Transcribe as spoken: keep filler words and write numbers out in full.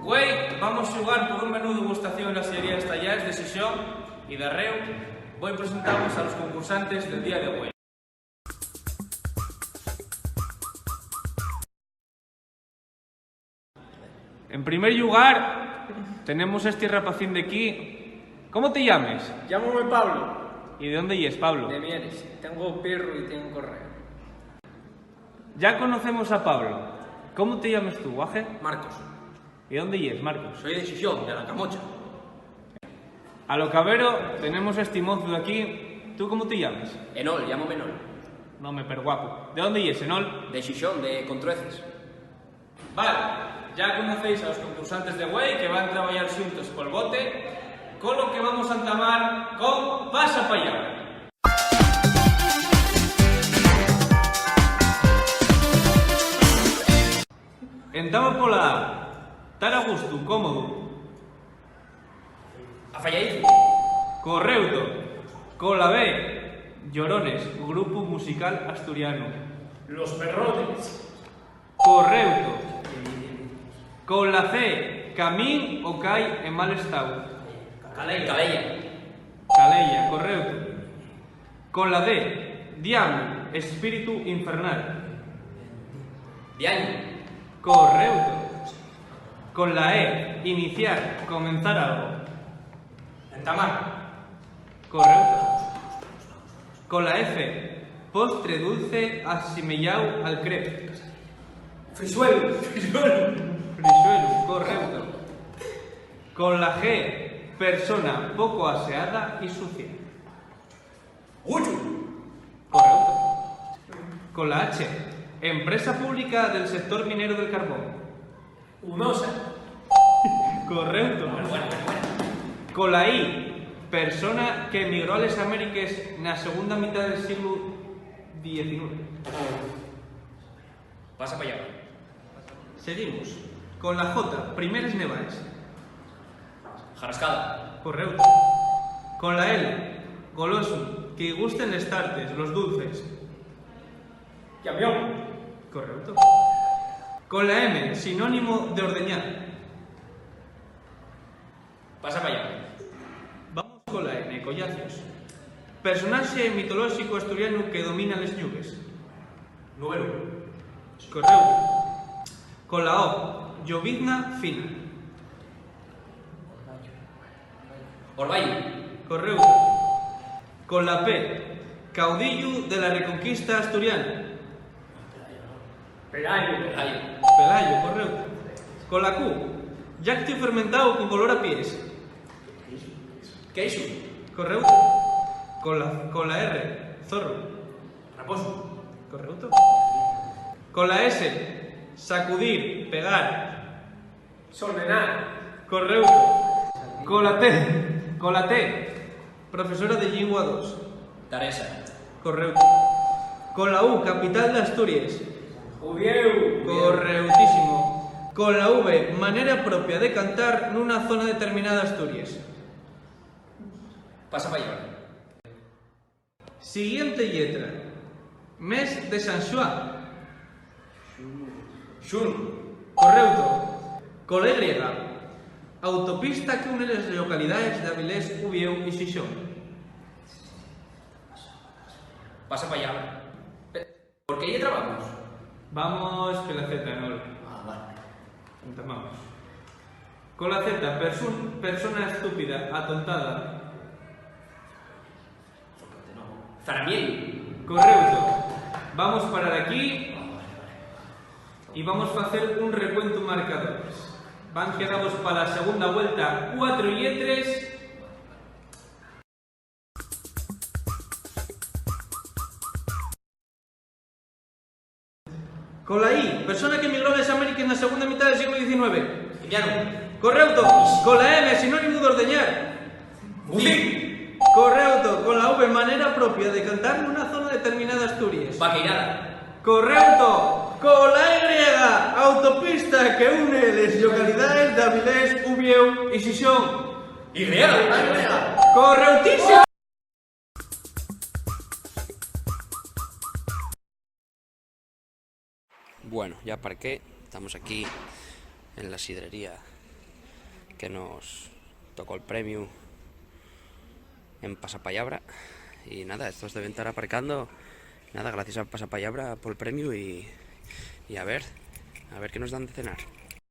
Güei vamos xugar por un menú degustación na sidrería Estallaes de Xixón y Darréu. Voi presentavos a los concursantes del día de güei. En primer llugar, tenemos esti rapacín d'equí. ¿Cómo te llames? Llámome Pablo. ¿Y de dónde yes, Pablo? De Mieres. Tengo perro y tengo correa. Ya conocemos a Pablo. ¿Cómo te llames tú, guaje? Marcos. ¿Y dónde yes, Marcos? Soy de Xixón, de La Camocha. A lo cabero, tenemos a esti mozu d'equí. ¿Tú cómo te llames? Enol, llámome Enol. Nome perguapu. ¿De dónde yes, Enol? De Xixón, de Contrueces. Vale, ya conocéis a los concursantes de güei que van trabayar xuntos pol bote, con lo que vamos a entamar con Pasa Pallabra. Entama pola A. Tar a gustu, cómodu. Afayadizu. Correuto. Cola B, Llorones, grupu musical asturianu. Los Perrones. Correuto. Cola C, camín o cai en mal estáu. Caleya. Caleya. Caleya, correuto. Cola D, diablu, espíritu infernal. Diablu. Correuto. Cola E, iniciar, comenzar algo. Entamar. Correuto. Cola F, postre dulce asimeyáu al crepe. Frixuelu. Frixuelu. Frixuelu, correuto. Cola G, persona poco aseada y sucia. Gullu. Correuto. Cola H, empresa pública del sector minero del carbón. Humosa. Correuto. Bueno, bueno, bueno, bueno. Cola I, persona qu'emigró a les Amériques na segunda mitá del sieglu diecinueve. Pasa p'allá. Seguimos. Cola J, primeres nevaes. Jarascada. Correuto. Cola L, golosu, que-y gusten les tartes, los dulces. Camión. Correuto. Cola M, sinónimo d'ordeñar. Pasa p'allá. Vamos cola N, collacios. Personaxe mitolóxicu asturianu que domina les ñubes. Nubelu. Correuto. Cola O, llovizna fina. Orbayu. Correuto. Cola P, caudillu de la Reconquista asturiana. Pelayo. Pelayo. Pelayo, correuto. Cola Q, lláctiu fermentáu con color a pies. Queixu. Correuto. Cola, cola R, zorru. Raposu. Correuto. Cola S, sacudir, pegar. Solmenar. Correuto. Cola T, cola T, profesora de llingua dos. Taresa. Correuto. Cola U, capital d'Asturies. Uviéu. Correutísimo. Cola V, manera propia de cantar nuna zona determinada d'Asturies. Pasa p'allá. Siguiente lletra. Mes de San Xuan. Xunu. Correuto. Cola Y griega. Autopista qu'une les llocalidaes d'Avilés, Uviéu y Xixón. Pasa p'allá. Pe-, ¿por qué lletra vamos? Vamos pela Z, Enol. Ah, vale. Entamamos. Cola Z, persun-, persona estúpida, atontada. Zaramiel. Correuto. Vamos parar aquí y vamos facer un recuentu marcadores. Van quedavos pa la segunda vuelta cuatro lletres. Cola I, persona qu'emigró a les Amériques na segunda mitá del sieglu diecinueve. Indianu. Correuto. Cola M, sinónimu d'ordeñar. Guzín. Correuto. Cola V, manera propia de cantar nuna zona determinada d'Asturies. Vaqueirada. Correuto. Cola Y griega, autopista qu'une les llocalidaes d'Avilés, Uviéu y Xixón. Y griega. Correutísimo. Bueno, ya parqué, estamos aquí en la sidrería que nos tocó el premio en Pasapallabra. Y nada, estos deben estar aparcando. Nada, gracias a Pasapallabra por el premio y, y a ver, a ver qué nos dan de cenar.